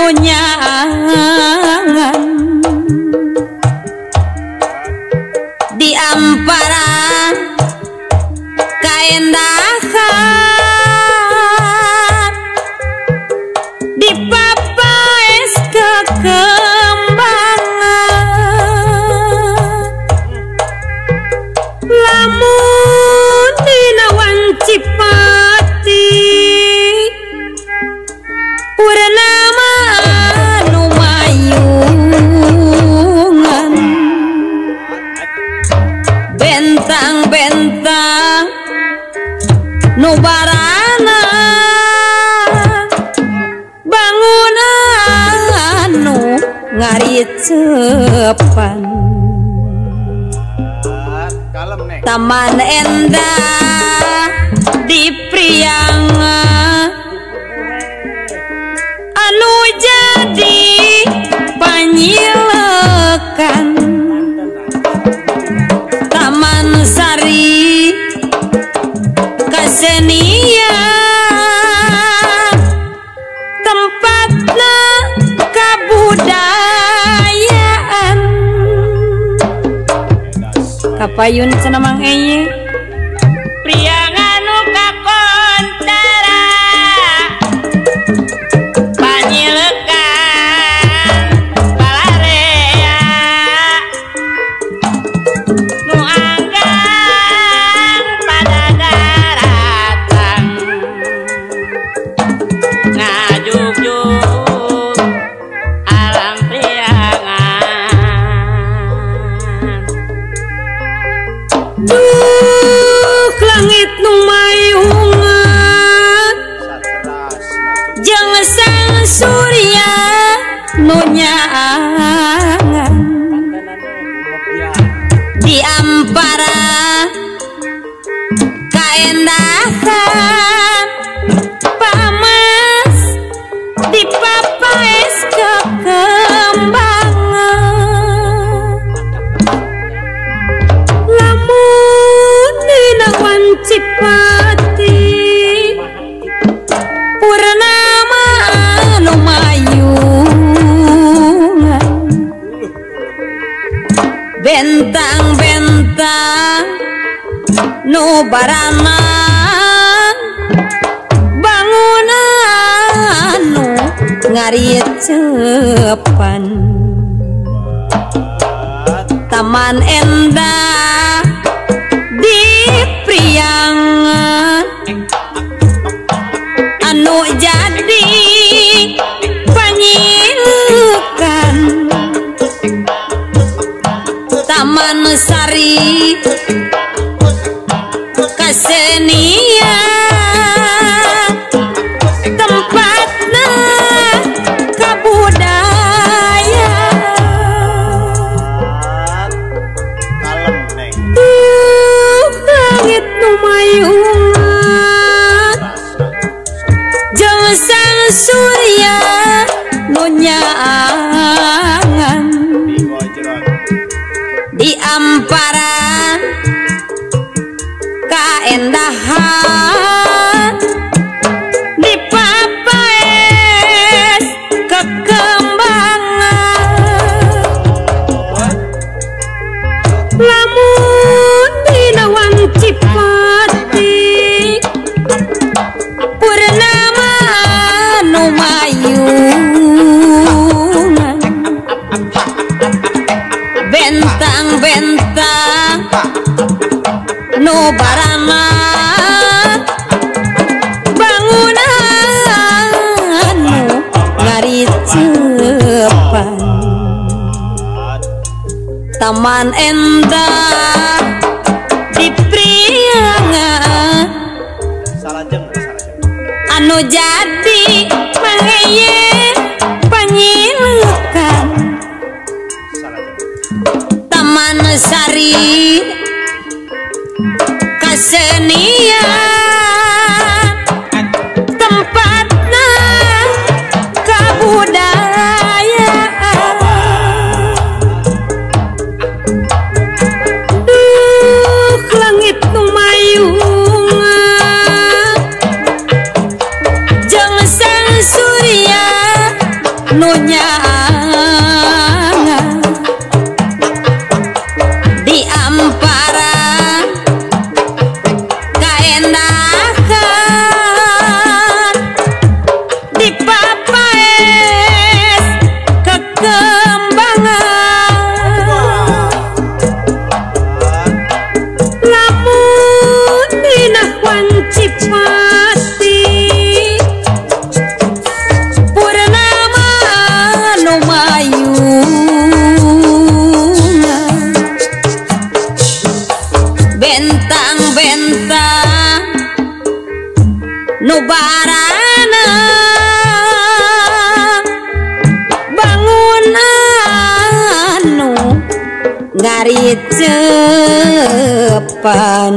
nu nyaangan di ampara kaendahan di papaes kekembangan lamun dina wanci pati purnama anu mayungan bentang-bentang nu barana bangunan nu ngaricepan taman endah di Priangan anu jadi panyilekan Taman Sari kasenian tempatna kabudayaan kapayun cenah Mang Eye Priangan nu kakontara panyilekan balarea nu anggang pada daratan ngajugjug alam Priangan. Duh langit nu mayungan jeung sang surya nu nyaangan di ampara kaendahan pamas di papaes kekembangan lamun dina wanci pati purnama anu mayungan bentang-bentang nu barana bangunan nu ngaricepan taman endah di Priangan anu jadi panyilekan Taman Sari kasenian tempatna kabudayaan. Duh langit nu mayungan jeung sang surya nu nyaangan di ampara kaendahan di papaes kekembangan lamun dina wanci pati purnama anu mayungan bentang-bentang nu barana bangunan nu ngaricepan taman endah di Priangan anu jadi mangeye panyilekan Taman Sari kasenian tempatna kabudayaan. Duh langit nu mayungan jeung sang surya nu nyaangan di ampara kaendahan di papaes kekembangan lamun dina wanci pati purnama nu mayungan bentang-bentang nu barana bangunan nu ngaricepan.